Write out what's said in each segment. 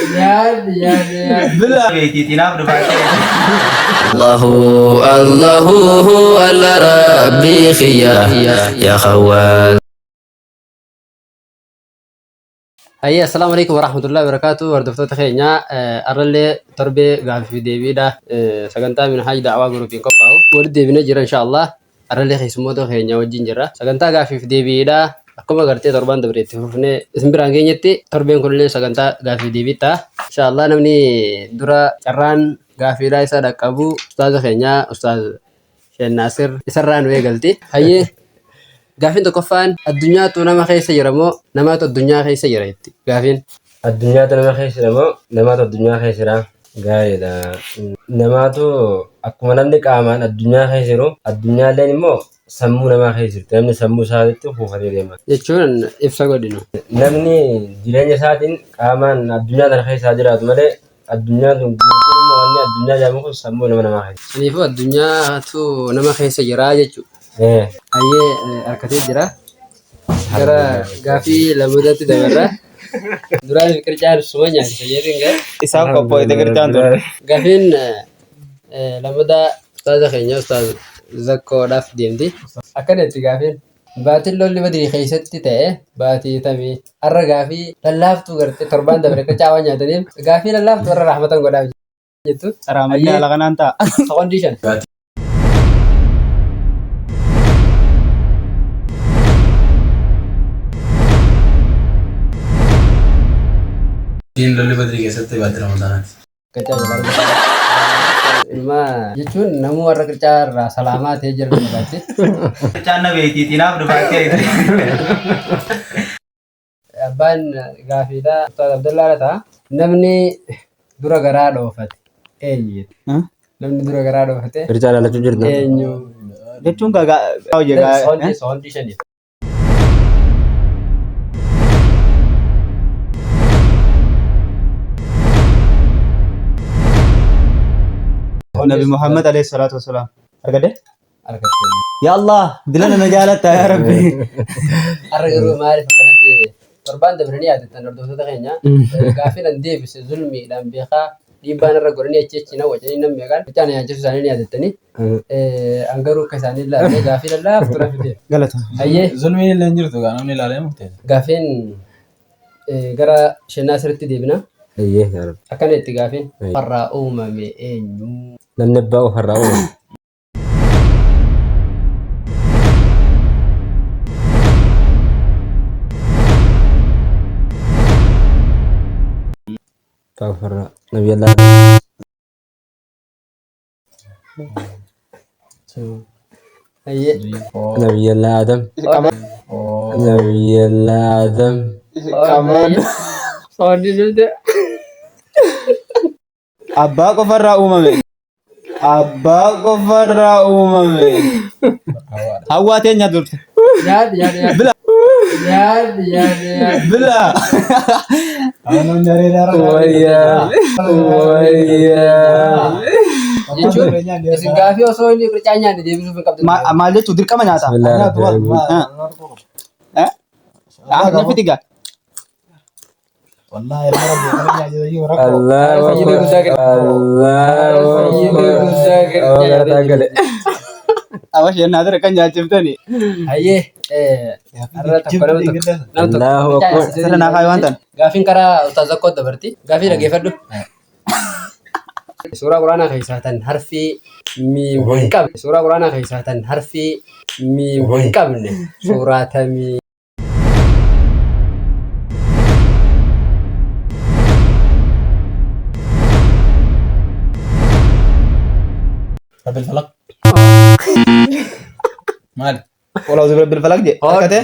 Nyaadhu nyaadhu nyaadhu. Bila. Beetiitinaaf dhufaatee. Allahu Allahu alla rabbi khiyya ya khawwal. Hayyee assalaamu alaikum warahmatullahi wabarakatuh hordoftoota keenya arrallee torbee gaaffii fi deebiidha sagantaa minhaaj da'awaa guruupiin qophaa'u walitti deebinee jira inshaallah arrallee keessummoota keenya wajjin jirra sagantaa gaaffii fi deebiidha akkuma gartee torbaan dabre itti fufnee isin biraan geenyetti torbeen kunillee sagantaa gaaffii fi deebii ta'a inshaallah namni dura carraan gaaffiidhaa isa dhaqqabu ustaaza keenya ustaaz Sheek Naasir isarraa nu eegalti. Hayyee gaafiin tokkoffaan addunyaatu nama keessa jira moo namaatu addunyaa keessa jira jetti gaafiin. Addunyaatu nama keessa jira moo namaatu addunyaa keessa jira? Gaariidha. Namaatu akkuma namni qaamaan addunyaa keessa jiru addunyaalleen immoo sammuu namaa keessa jirti. Namni sammuu isaatitti kuufatee deema. Jechuun ibsa godhinu. Namni jireenya isaatiin qaamaan addunyaa tana keessa haa jiraatu malee Addunyaan tun guutuun immoo wanni addunyaa jedhamu kun sammuu ilma namaa keessa. Saniifuu addunyaatu nama keessa jira jechuudha. Ee. Hayyee harkatee jira. Gara gaafii lammataatti dabarra. Duraan qircaan suma nyaachisa jedhin gaa. Isaan qopho'ite qircaan tun. Gaafiin lammataa ustaaza keenya ustaaz Zakkoodhaaf deemti. Akkana jetti gaafiin. Baatiin lolli Badrii keessatti ta'e baatii tami? Har'a gaafii lallaaftuu gartee torbaan dabre qircaa waan nyaataniif gaafii lallaaftuu har'a rahmatan godhaaf jettu. Raamanni Hayyee haala kanaan ta'a. sekondii 5. Baatiin lolli Badrii keessatti baatii Ramadaanaati. Qircaa jalaa argatan. Ilma jechuun namuu warra qircaa irraa salaamaa ta'ee jira fakkaatti. Qircaan na beetiitinaaf dhufaatee. Abbaan gaafiidha Ustaaz Abdallaa Lataa. Namni dura garaa dhoofate eenyu jette? Namni dura garaa dhoofate Qircaa ilaalachuu jirta. eenyu? Jechuun gagaa hojii gaa. Soondii 5. Nabi Muhammad alayhi salaatu wasalaam. Argadde? Argatte. Ya Allah, dilana na jaalatta ya Rabbi. Har'a garuu maaliif akkanatti torbaan dabranii yaadattan hordoftoota keenya gaafii nan deebise zulmiidhaan beekaa dhiibbaan irra godhanii achi achi na wacanii nan meeqaan bichaa na nyaachisuu isaanii ni yaadattanii. An garuu akka isaanii ilaalle gaafii lallaaftu na fide. Galata. Hayyee Zulmiin illee hin jirtu gaa namni ilaalee murteessa. gaafiin gara shennaa sirriitti deebina. Hayyee yaa Rabbi. Akkana itti gaafiin. Farraa uumame eenyu? Namni abbaa ofarraa uumame. Abbaa ofarraa. Nabi Allah. Hayyee. Nabiyyallah Adam. Nabiyyallah Adam. Soonni dhufte. Abbaa qofarraa uumame. Abbaa qofarraa uumame. Hawwaa teenya durte. Nyaadhu nyaadhu nyaadhu. Bila. Nyaadhu nyaadhu nyaadhu. Bila. Wayyaa. Wayyaa. Jechuun isin gaafii osoo inni qircaa nyaanne deebisuuf hin qabdu. Maal jechuun dirqama nyaata. Bismillahirrahmanirrahim. Eh? Ah, nyafi tiga. Allahu Fayyiduu Akbar. guddaa qircaa. Allahu Fayyiduu Akbar. guddaa Oh, qircaa galataan gale. Awash yennaa ture kan nyaachiftani. Hayyee har'a tokko nama tokko nama tokko Allahu qircaa Akbar. nyaachisee Sirna naaf waan ta'an. Gaafiin karaa Ustaaz Zakkoo dabarti. Gaafii dhaggeeffadhu. Suuraa Quraanaa keessaa tan harfii miim hin qabne. Suuraa Quraanaa keessaa tan harfii miim hin qabne. Suuraa tamii. Rabbil falaq. Maali? Walau zubra bil falaq je. Harkate?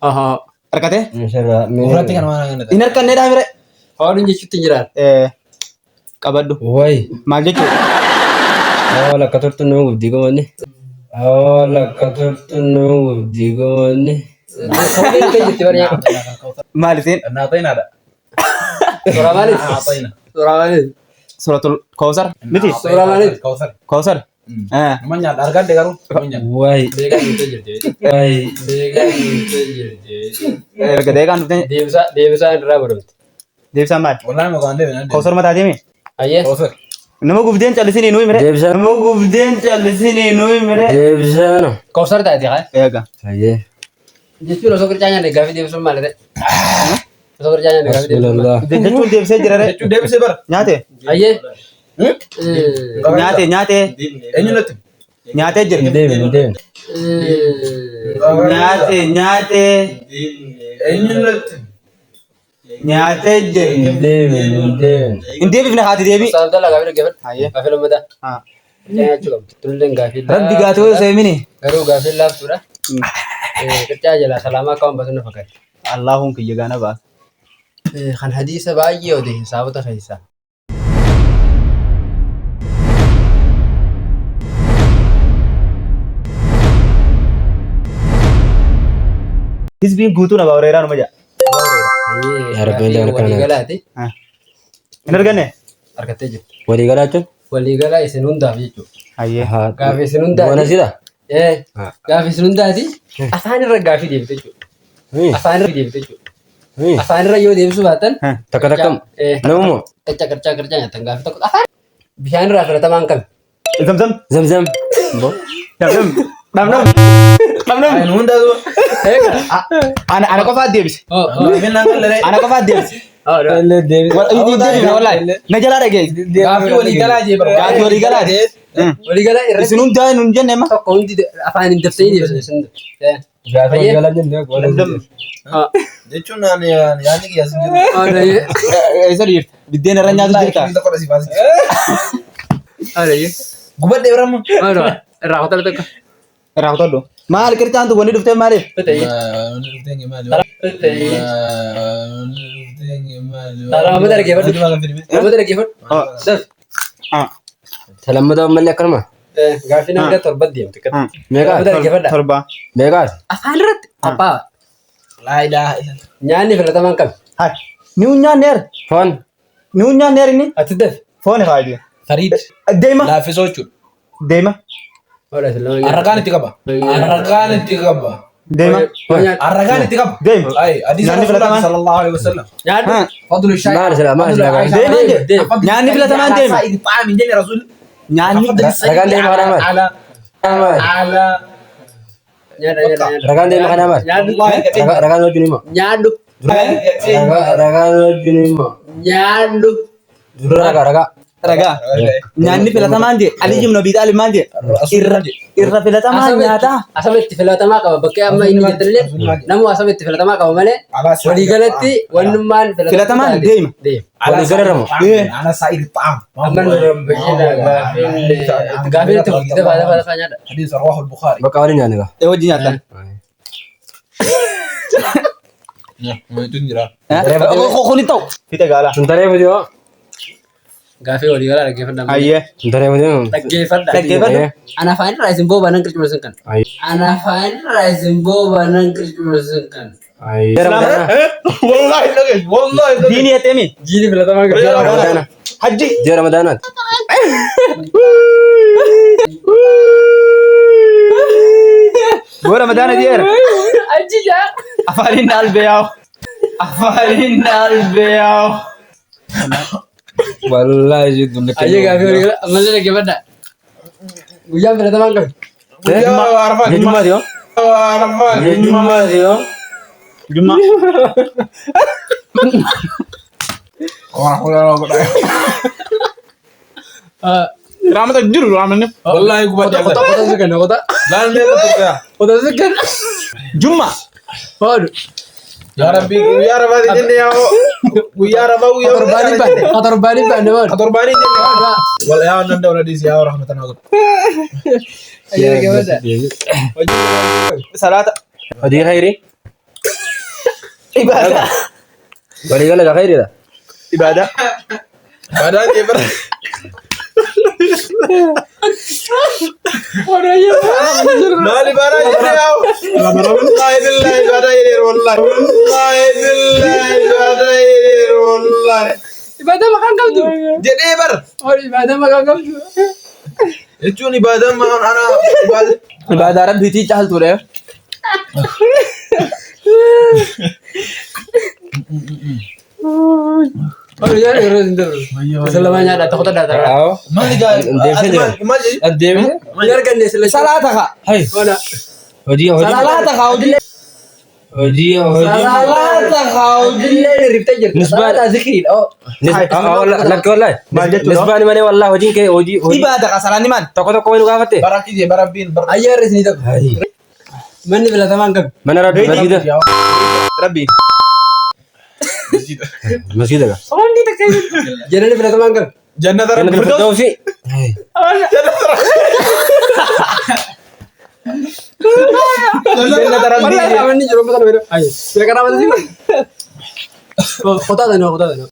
Ahaa. Harkate? Misirra. Ofirratti kan waan agartan. Hin harkanne dhaa mire. Hoodun jechuutti hin jiraan. Eh, qabadhu. Way. Maal jechuudha? Awwa lakka turtu nama gubdii gomanni. Awwa lakka turtu nama gubdii gomanni. Hoodun kan jirti bari nyaata. Maal isiin? Naatayinaadha. Suuraa maaliif? Naatayina. Suuraa maaliif? Suratul Kawsar miti? Suuraa maaliif? Kawsar. Kawsar. Eh. Nama nyaadha argadhe garuu. Nama nyaadha. Way. Beekaa guutee jirti. Way. Beekaa guutee jirti. Erga deekaan dhuftee Deebisaa deebisaa irraa godhamte. Deebisaan maali? Wallaahi maqaan deebiin. Kawsar mataa deemi. Ayyee. Kawsar. Nama gubdeen callisinii nuyi mire. Deebisaan. Nama gubdeen callisinii nuyi mire. Deebisaan. Kawsar taate haa. Eega. Ayyee. Jechuun osoo qircaa nyaanne gaaffii deebisuun maali ta'e? Osoo qircaa nyaanne gaaffii deebisuun maali? Bismillah. Jechuun deebisee jira re. Jechuun deebisee bara. Nyaate. Ayyee. Nyaate nyaate. Eenyu natti? Nyaatee jira. Hin deebin hin deebin. Nyaate nyaate. Eenyu natti? Nyaatee jira. Hin deebin hin deebin. Hin deebifne haati deebii. Ustaaz Abdallaa gaaffii dhaggeeffadhu. Ayyee. Gaaffii lammataa. Haa. Qircaa nyaachuu qabdu. Tulleen gaaffii Rabbi gaatee osoo himini. Garuu gaaffii laaftuudha. Qircaa jalaa salaamaa akka waan baatu na fakkaata. Alaahuun kiyya gaana baasa. Kan hadiisa baay'ee odeesse saabota keessaa. Hizbiin guutuun Abaa Hureyraa numa jedha. Yaa Rabbi, illee harka Walii namaati. galaati. Hin arganne? Argattee jirti. Walii galaa jechuun? Walii galaa isin hundaaf jechuudha. Hayyee. Gaaffii isin hundaati. Boonasiidha? Gaaffii isin hundaati. Afaan irra gaaffii deebite jechuudha. Afaan irra deebite jechuudha. Afaan irra yoo deebisuu baattan. Takka takkam. Namummoo? Qircaa qircaa qircaa nyaattan gaaffii tokko afaan. Bishaan irraa filatamaan kami? Zamzam. Zamzam. Dhamdham. Dhamdham. Dhamdham. Ani hundaatu. Ana ana qofaat deebise. Gaafiin naan qallee. Ana qofaat deebise. Deebifne wallaahi. Na jalaa dhageessi. Gaaffii walii galaa jee bara. Gaaffii walii galaa jee. Walii galaa irratti Isin hundaa nun jenne amma. tokko hundi afaan hin dabsanii deebisan isin. Gaaffii walii galaa jennee. Dhamdham. Jechuun ani yaadni kiyya sin jiru. Eessa jirta? Biddeen irra nyaatu jirta. Gubadhee bira amma. Irraa kutala tokko. Irraa kutadhu. Maal qircaan tu wanni dhuftee maaliif? Salaamata dhaggeeffadhu. Salaamata dhaggeeffadhu. Daf. Salaamata ammallee akkanuma. Gaaffii nama torba deemte. Meeqaa? Salaamata dhaggeeffadha. Torba. Meeqaas? Afaan irratti qophaa'aa. Laa ilaaha illallah. Nyaanni filatamaan kami? Hai. Ni nyaanneer. Foon. Ni nyaanneer inni. Ati daf. Foon faayidaa. Fariid. Deema. Laaffisoo jechuudha. Deema. Arragaan itti qaba. Arragaan itti qaba. Deema. Arragaan itti qaba. Deema. Ay, hadiisa Nyaanni Rasuulaa filatamaan. sallallahu alaihi wasallam. Nyaanni. Fadlu shayi. Maal sila maal sila Fadlu Deema Aisha. jee. Nyaanni filatamaan deema. Xaami jenne Rasuulli. Nyaanni. Ragaan deema kanaa maal? Ala Maal? ala. Nyaadha. Ragaan deema kanaa maal? Nyaadhu. Ragaan wajjin hima. Nyaadhu. Ragaan wajjin hima. Nyaadhu. Dura ragaa ragaa. Ragaa. Nyaanni filatamaan jee. Ali ibn Abi Talib maal jee? Irra irra filatamaan nyaataa. Asaba itti filatamaa qaba. Bakka amma inni jettallee namu asaba itti filatamaa qaba malee waliigalatti wannummaan Filatamaan deema. Deema. Walii gala ramu. Ala saa'ir xaam. Amma gaafiin itti fufte dafa dafa dafa nyaadha. Hadiisa rawaahu al-Bukhari. Bakka waliin nyaanne gaa. Ee wajjin nyaatan. Tun jira. Kun ta'u. Fixe gaala. Sun taree futi hoo. Gaafii waliigalaa dhaggeeffadha. Ayyee. Sun taree futi hoo. Dhaggeeffadha. Dhaggeeffadhu. Ana afaan irraa isin boobaa nan qircuma kan. Ana afaan irraa isin boobaa nan qircuma kan. Wallahi dhageessu. Wallahi dhageessu. Diinii jettee Jiini filatamaa qaba. Ramadaana. Hajji. Ji'a Ramadaanaati. Boo Ramadaana jeera. Achi jaa. Afaaniin albeeyaa'u. Afaaniin albeeyaa'u. Wallaahi jidduu Ayyee gaafii waliigalaa ammallee dhaggeeffadha. Guyyaan filatamaan qabu. Guyyaa Arafaa. Ji'a Jummaati hoo. Arafaa. Ji'a Jummaati hoo. Jummaa. Raamata jiru raamanni. Wallahi gubadhee. Qota qota si kenna qota. Laan meeqa turte? Qota si kenna. Jummaa. Oolu. Yaa Rabbi guyyaa Arafaati jenne yaa guyyaa Arafaa guyyaa Torbaanii baanne. Torbaanii baanne oolu. Torbaanii jenne. Wal yaa nan daawla dhiisi yaa rahmatan haa godhu. Ayyee dhaggeeffadha. Salaata. Hojii khayrii. Ibaadaa. Walii gala khayriidha. Ibaadaa. Baadaan jee bara. Maali baadaan jenne yaa. Wallahi billahi baadaan jedheera wallahi. Wallahi billahi baadaan jedheera wallahi. Ibaadaa maqaan qabdu. Jedhee bara. Oolu ibaadaa maqaan qabdu. Jechuun ibaadaan maan ana ibaadaa. Ibaadaa rabbiitii caaltuudha. Isa lamaan nyaadhaa tokko tadhaa taraa. Awo. Maali gaa? Deebisee jira. Maal jedhi? Deebisee. Hin arganne sila. Salaata kaa. Hai. Ona. Hojii hojii. Salaata kaa hojii. Hojii hojii. Salaata kaa hojii. Illee riftee jirti. Nisbaa- Salaataa zikriidha. Oo. Lakki wallahi. Maal jechuudha? Nisbaani malee wallahi hojiin kee hojii hojii. Ibaada kaa salaanni maal? Tokko tokko wayii nu gaafatte. Bara kijee bara rabbiin bara. Ayyaarri isinii tokko. Hai. Manni filatamaan qabu. Mana rabbi masjida. Rabbiin. Masjida ka. Jannanni filatamaan qabu. Jannata rabbi. Jannatul Firdausi. Jannata rabbi. Wallahi manni jiru mana bira. Ayyo. Meeqa raawwate? Qotaa dhanoo qotaa dhanoo.